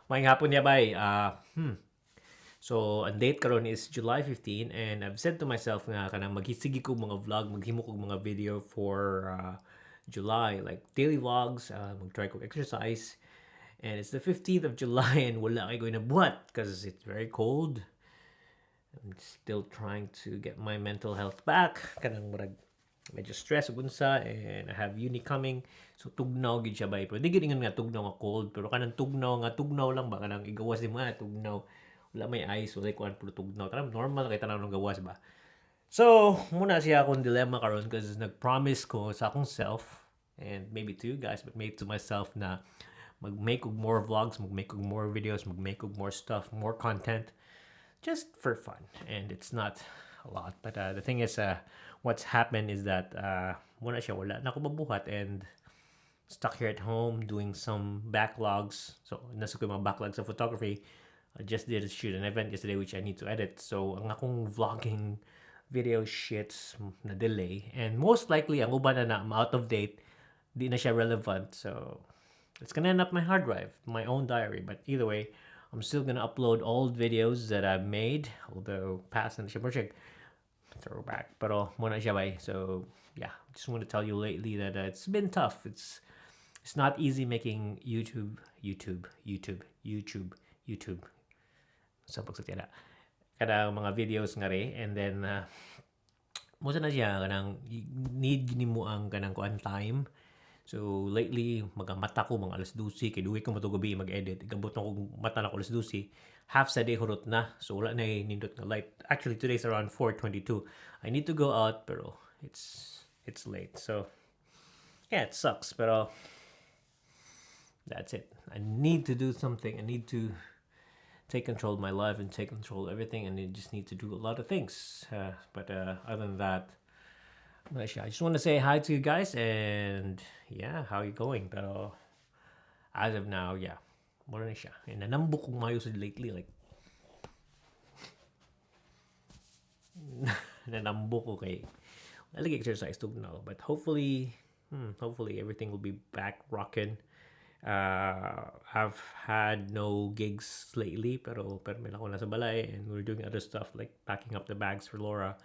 Maayong hapon ya, bay. So, ang date karon is July 15 and I've said to myself nga kanang maghisigi ko mga vlog, maghimo ko mga video for July, like daily vlogs, mag-try ko exercise. And it's the 15th of July and wala kay ko nabuhat because it's very cold. I'm still trying to get my mental health back. Kanang murag medyo stress ug unsa and I have uni coming. So tugnaw gid siya, bay. Pero di gid ingon nga tugnaw nga cold, pero kanang tugnaw nga tugnaw lang ba, kanang igawas nimo, ah, tugnaw. Wala may ice, wala kuan, pero tugnaw. Kanang normal kay tanan ng gawas ba. So, mao na siya akong dilemma karon because nag-promise ko sa akong self and maybe to you guys, but maybe to myself na mag-make og more vlogs, mag-make og more videos, mag-make og more stuff, more content just for fun. And it's not a lot. But the thing is, what's happened is that mao na siya, wala na ako mabuhat and stuck here at home doing some backlogs. So, naa sa ko yung mga backlogs sa photography. I just did shoot an event yesterday which I need to edit. So, ang akong vlogging video shits na delay. And most likely, ang uban na na out of date, di na siya relevant. So, it's gonna end up my hard drive, my own diary. But either way, I'm still gonna upload old videos that I've made, although past na siya, project throwback. Pero mao na siya, bay. So yeah, just want to tell you lately that it's been tough. It's not easy making YouTube, YouTube, YouTube, YouTube, YouTube. Sa pagsulti na. Kada mga videos nga rin and then mao na siya kanang need nimo ang kanang kuan time. So lately magamata ko mga alas 12 kay dugay ko matug gabi mag-edit. Igabot na kog mata na ko alas 12. Half sa day hurot na. So wala na nindot nga light. Actually, today's around 4:22. I need to go out pero it's late. So yeah, it sucks, pero that's it. I need to do something. I need to take control of my life and take control of everything, and I just need to do a lot of things. But other than that, I just want to say hi to you guys and yeah, how you going? Pero as of now, yeah, mao na siya. And nanambok kong maayo sa lately, like nanambok ko kay I like exercise tugnaw, but hopefully everything will be back rocking. I've had no gigs lately, pero may ako nasa balay and we're doing other stuff like packing up the bags for Laura.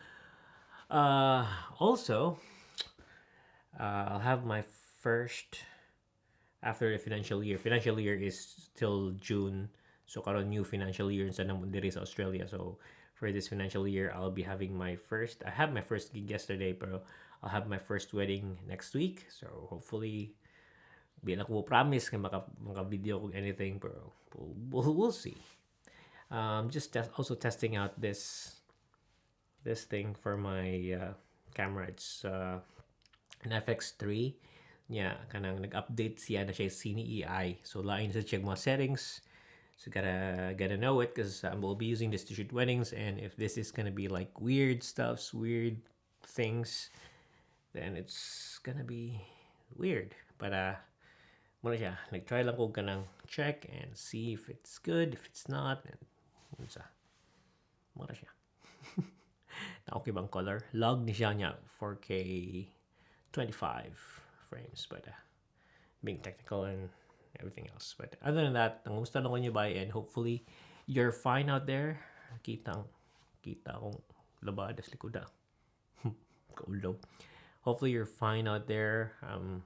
Also, I'll have my first after the financial year. Financial year is till June. So karon new financial year sa namo diri sa Australia. So for this financial year, I'll be having my first. I had my first gig yesterday, pero I'll have my first wedding next week. So hopefully, di na ko promise nga maka video kung anything, pero we'll see. Just also testing out this thing for my camera. It's an FX3. Yeah, kanang nag-update siya na siya Cine AI. So lain sa siya mga settings. So gotta know it because we'll be using this to shoot weddings, and if this is gonna be like weird stuffs, weird things, then it's gonna be weird. But mao na siya. Nag-try lang ko kanang check and see if it's good, if it's not, and unsa. Mao na siya. Na okay bang color? Log ni siya niya 4K 25 frames, but being technical and everything else. But other than that, nangamusta lang ko niyo, bay, and hopefully you're fine out there. Kita kita akong labada sa likod ah. Kaulo. Hopefully you're fine out there. I'm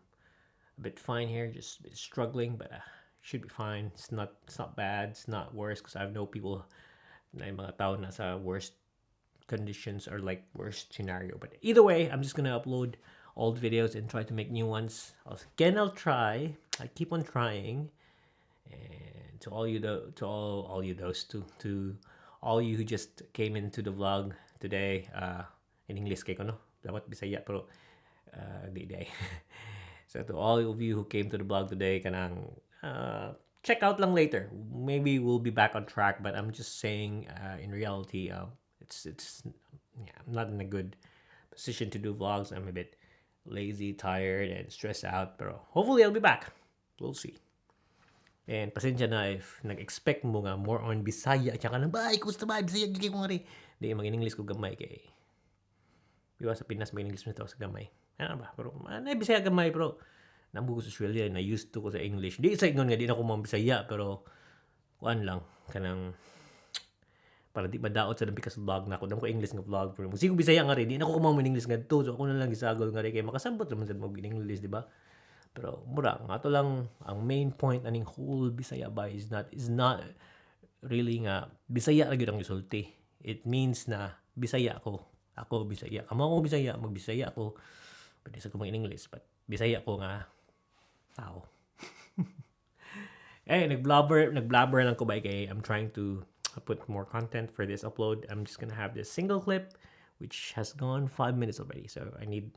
a bit fine here, just a bit struggling, but should be fine. It's not bad. It's not worse because I know people na yung mga tao na sa worst conditions or like worst scenario. But either way, I'm just gonna upload old videos and try to make new ones. Again, I'll try. I keep on trying. And to all you the to all you those to all you who just came into the vlog today, in English kay ko no. Dapat Bisaya pero di di. So to all of you who came to the vlog today, kanang check out lang later. Maybe we'll be back on track, but I'm just saying in reality, it's yeah, I'm not in a good position to do vlogs. I'm a bit lazy, tired, and stressed out. Pero hopefully I'll be back. We'll see. And pasensya na if nag-expect mo nga more on Bisaya at saka nang, "Bay, kumusta ba? Bisaya gyud ko nga rin." Di, mag-English ko gamay kay di ba sa Pinas mag-English mo sa gamay. Ano ba? Pero ano, Bisaya gamay pero nabugo sa Australia na used to ko sa English. Di sa ingon nga di na ko mga Bisaya pero Kuan lang kanang para di madaot sa dami sa vlog na ako damo ko English nga vlog, pero sige, Bisaya nga rin, di na ako kumaw English ngadto, so ako na lang gisagol nga rin kay makasabot naman sad mo English, di ba? Pero mura nga ato lang ang main point aning whole Bisaya ba is not really nga Bisaya ra gyud ang gisulti. It means na Bisaya ako. Ako Bisaya. Kamo ako Bisaya, magbisaya ako. Pwede sa ko mag English, but Bisaya ko nga tao. Eh, nagblabber lang ko ba kay I'm trying to put more content for this upload. I'm just gonna have this single clip, which has gone 5 minutes already. So I need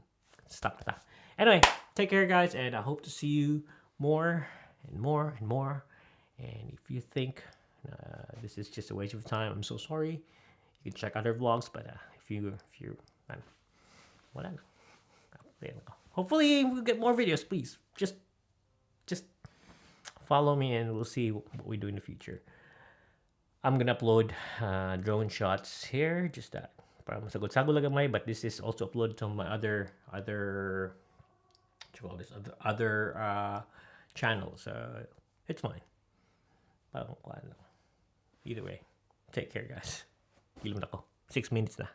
stop na ta. Anyway, take care, guys, and I hope to see you more and more and more. And if you think this is just a waste of time, I'm so sorry. You can check other vlogs, but if you, man, wala na. Hopefully, we'll get more videos. Please, just follow me, and we'll see what we do in the future. I'm gonna upload drone shots here, just that para masagol-sagol lang gamay, but this is also uploaded to my other, what you call this, other channels. It's fine. Parang kuan lang. Either way, take care, guys. Hilom na ko. 6 minutes na.